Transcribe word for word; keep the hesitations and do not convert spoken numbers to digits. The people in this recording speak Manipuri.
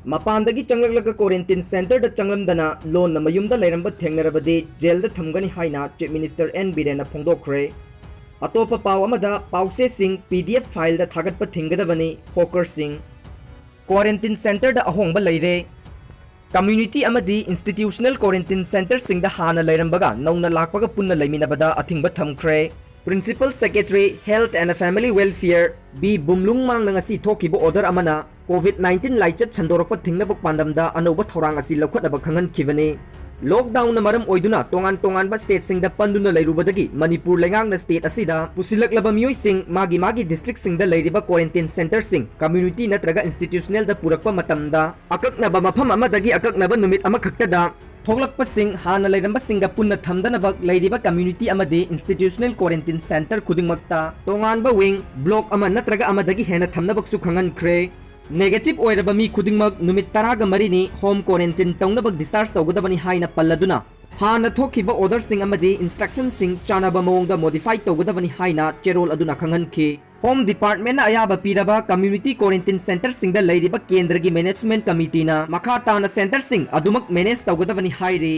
ꯃꯄꯥꯟꯗꯒꯤ ꯆꯪꯂꯛꯂꯒ quarantine centreꯗ ꯆꯪꯂꯝꯗꯅ ꯂꯣꯟꯅ ꯃꯌꯨꯝꯗ ꯂꯩꯔꯝꯕ ꯊꯦꯡꯅꯔꯕꯗꯤ jailꯗ ꯊꯝꯒꯅꯤ ꯍꯥꯏꯅ Chief Minister N ꯕꯤꯔꯦꯟꯅ ꯐꯣꯡꯗꯣꯛꯈ꯭ꯔꯦ꯫ ꯑꯇꯣꯞꯄ ꯄꯥꯎ ꯑꯃꯗ, ꯄꯥꯎꯆꯦꯁꯤꯡ PDF fileꯗ ꯊꯥꯒꯠꯄ ꯊꯤꯡꯒꯗꯕꯅꯤ, hawkerꯁꯤꯡ꯫ Quarantine centreꯗ ꯑꯍꯣꯡꯕ ꯂꯩꯔꯦ꯫ Community ꯑꯃꯗꯤ institutional quarantine centreꯁꯤꯡꯗ ꯍꯥꯟꯅ ꯂꯩꯔꯝꯕꯒ ꯅꯧꯅ ꯂꯥꯛꯄꯒ ꯄꯨꯟꯅ ꯂꯩꯃꯤꯟꯅꯕꯗ ꯑꯊꯤꯡꯕ ꯊꯝꯈ꯭ꯔꯦ꯫ Principal Secretary Health and Family Welfare B ꯕꯨꯝꯂꯨꯡꯃꯥꯡꯅ ꯉꯁꯤ ꯊꯣꯛꯈꯤꯕ order ꯑꯃꯅ COVID nineteen ꯂꯥꯏꯆꯠ ꯁꯟꯗꯣꯔꯛꯄ ꯊꯤꯡꯅꯕ ꯄꯥꯟꯗꯝꯗ ꯑꯅꯧꯕ ꯊꯧꯔꯥꯡ ꯑꯁꯤ ꯂꯧꯈꯠꯅꯕ ꯈꯪꯍꯟꯈꯤꯕꯅꯤ꯫ Lockdownꯅ ꯃꯔꯝ ꯑꯣꯏꯗꯨꯅ ꯇꯣꯉꯥꯟ ꯇꯣꯉꯥꯟꯕ stateꯁꯤꯡꯗ ꯄꯟꯗꯨꯅ ꯂꯩꯔꯨꯕꯗꯒꯤ ꯃꯅꯤꯄꯨꯔ ꯂꯩꯉꯥꯛꯅ state ꯑꯁꯤꯗ ꯄꯨꯁꯤꯜꯂꯛꯂꯕ ꯃꯤꯑꯣꯏꯁꯤꯡ ꯃꯥꯒꯤ ꯃꯥꯒꯤ districtꯁꯤꯡꯗ ꯂꯩꯔꯤꯕ quarantine centreꯁꯤꯡ community ꯅꯠꯇ꯭ꯔꯒ institutionalꯗ ꯄꯨꯔꯛꯄ ꯃꯇꯝꯗ ꯑꯀꯛꯅꯕ ꯃꯐꯝ ꯑꯃꯗꯒꯤ ꯑꯀꯛꯅꯕ ꯅꯨꯃꯤꯠ ꯑꯃꯈꯛꯇꯗ ꯊꯣꯛꯂꯛꯄꯁꯤꯡ ꯍꯥꯟꯅ ꯂꯩꯔꯝꯕꯁꯤꯡꯒ ꯄꯨꯟꯅ ꯊꯝꯗꯅꯕ ꯂꯩꯔꯤꯕ community ꯑꯃꯗꯤ institutional quarantine centre ꯈꯨꯗꯤꯡꯃꯛꯇ ꯇꯣꯉꯥꯟꯕ wing, block ꯑꯃ ꯅꯠꯇ꯭ꯔꯒ ꯑꯃꯗꯒꯤ ꯍꯦꯟꯅ ꯊꯝꯅꯕꯁꯨ ꯈꯪꯍꯟꯈ꯭ꯔꯦ꯫ Negative ꯑꯣꯏꯔꯕ ꯃꯤ ꯈꯨꯗꯤꯡꯃꯛ ꯅꯨꯃꯤꯠ ꯇꯔꯥꯒ ꯃꯔꯤꯅꯤ home quarantine ꯇꯧꯅꯕ discharge ꯇꯧꯒꯗꯕꯅꯤ ꯍꯥꯏꯅ ꯄꯜꯂꯗꯨꯅ, ꯍꯥꯟꯅ ꯊꯣꯛꯈꯤꯕ orderꯁꯤꯡ ꯑꯃꯗꯤ instructionꯁꯤꯡ ꯆꯥꯟꯅꯕ ꯃꯑꯣꯡꯗ modify ꯇꯧꯒꯗꯕꯅꯤ ꯍꯥꯏꯅ ꯆꯦꯔꯣꯜ ꯑꯗꯨꯅ ꯈꯪꯍꯟꯈꯤ꯫ Home Departmentꯅ ꯑꯌꯥꯕ ꯄꯤꯔꯕ community quarantine centreꯁꯤꯡꯗ ꯂꯩꯔꯤꯕ ꯀꯦꯟꯗ꯭ꯔꯒꯤ management committeeꯅ ꯃꯈꯥ ꯇꯥꯅ centreꯁꯤꯡ ꯑꯗꯨꯃꯛ manage ꯇꯧꯒꯗꯕꯅꯤ ꯍꯥꯏꯔꯤ꯫